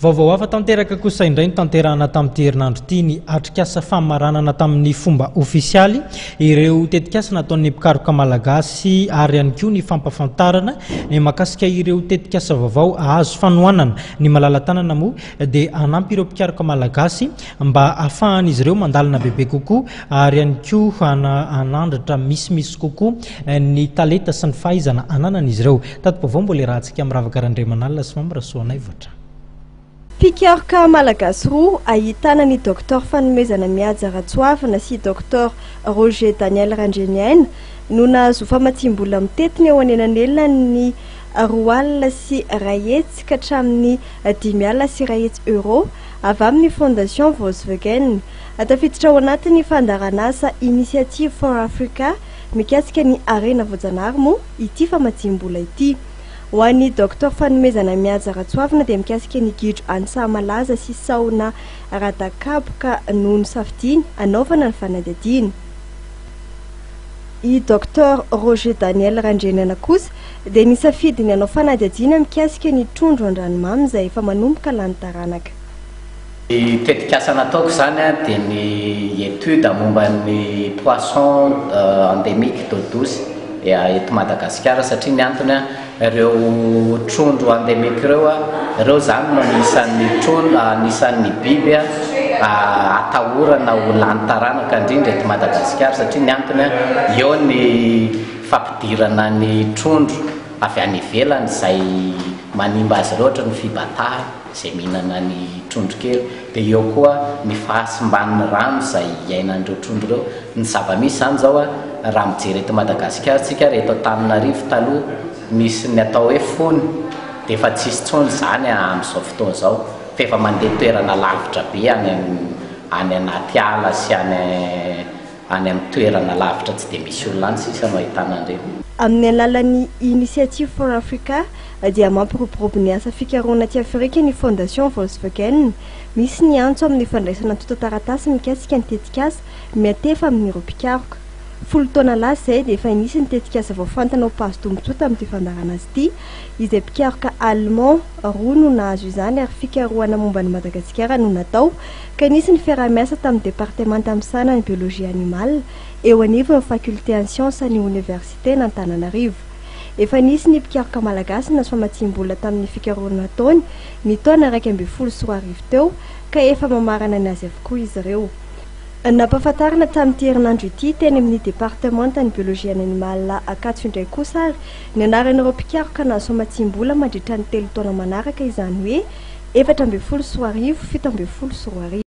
Vaovao hafa tanteraka kosa indray notanterahana tamin'ity herinandro ity ny atrikasa famaranana tamin'ny fomba ofisialy ireo tetikasa nataon'ny mpikaroka malagasy ary ihany koa ny fampafantarana ny mahakasika ireo tetikasa vaovao ahazo fanohanana. Ny malala-tanana moa dia hanampy ireo mpikaroka malagasy mba hahafahan'izy ireo mandalina bebe kokoa ary ihany koa hanandratra misimisy kokoa ny talenta sy ny fahaizana ananan'izy ireo. Tati-baovao mbola iarahantsika amin'ny Ravaka Randriamanalina sy Mamy Rasoanaivotra. Mpikaroka malagasy roa ahitana ny Docteur Fanomezana Mihaja Ratsoavina sy Docteur Roger Daniel Randrianiaina no nahazo famatsiam-bola mitentina eo anelanelan'ny 102 ka hatramin'ny 105 euros avy amin'ny Fondation Volkswagen. Tafiditra ao anatin'ny fandaharanasa Initiative for Africa mikasika ny harena voajanahary moa ity famatsiam-bola ity. Ho an'ny Docteur Fanomezana Mihaja Ratsoavina dia mikasika ny gidro any Sahamalaza sy sahona Radakaboka no nosafidiany hanaovana ny fanadihadiana. I Docteur Roger Daniel Randrianana kosa dia nisafidy ny hanao fanadihadiana mikasika ny trondro an-dranomamy izay efa manomboka lany taranaka. Ny tetikasa nataoko izany dia ny étude momba ny poisson endémique d'eau douce eto Madagasikara satria ny antony ireo trondro endémique ireo, ireo izany no anisan'ny trondro, anisan'ny biby atahorana ho lany taranaka indrindra eto Madagasikara satria ny antony eo ny fampidirana ny trondro avy any ivelany izay manimba azy ireo ohatra ny fibatahana izay mihinana ny trondro kely dia eo koa ny fahasimban'ny rano izay iainan'ireo trondro ireo. Ny zava-misy izany izao raha mijery eto Madagasikara isika ary eto Antananarivo taloha nisy ny atao hoe fony dia efa tsisy intsony izany amin'izao fotoana izao fa efa mandeha toerana lavitra be any any anaty ala sy any any amin'ny toerana lavitra tsy dia misy olona any sisa no ahitana an'ireny. Amin'ny alalan'ny Initiative for Africa dia mampiroborobo ny asa fikarohana aty Afrika ny Fondation Volkswagen. Misy ny antso amin'ny fandraisana antontan-taratasy mikasika ny tetikasa miantefa amin'ireo mpikaroka. 10 taona lasa izay dia efa nisy ny tetikasa voafantana ho mpahazo tombontsoa tamin'ity fandaharanasa ity, izay mpikaroka allemand roa no nahazo izany ary fikarohana momba an'i Madagasikara no natao ka nisy ny fiaraha-miasa tamin'ny departemanta misahana ny biologie animale eo anivon'ny faculté en sciences an'ny oniversiten'Antananarivo. Efa nisy ny mpikaroka malagasy nahazo famatsiam-bola tamin'ny fikarohana nataony ny taona 2011 teo ka efa mamarana ny azy avokoa izy ireo. Nampahafantarina tamin'ity herinandro ity teny amin'ny departemantan'ny biologie animale Ankatso indray kosa ary ny anaran'ireo mpikaroka nahazo famatsiam-bola mandritra ny telo taona manaraka izany hoe 2014, 2017.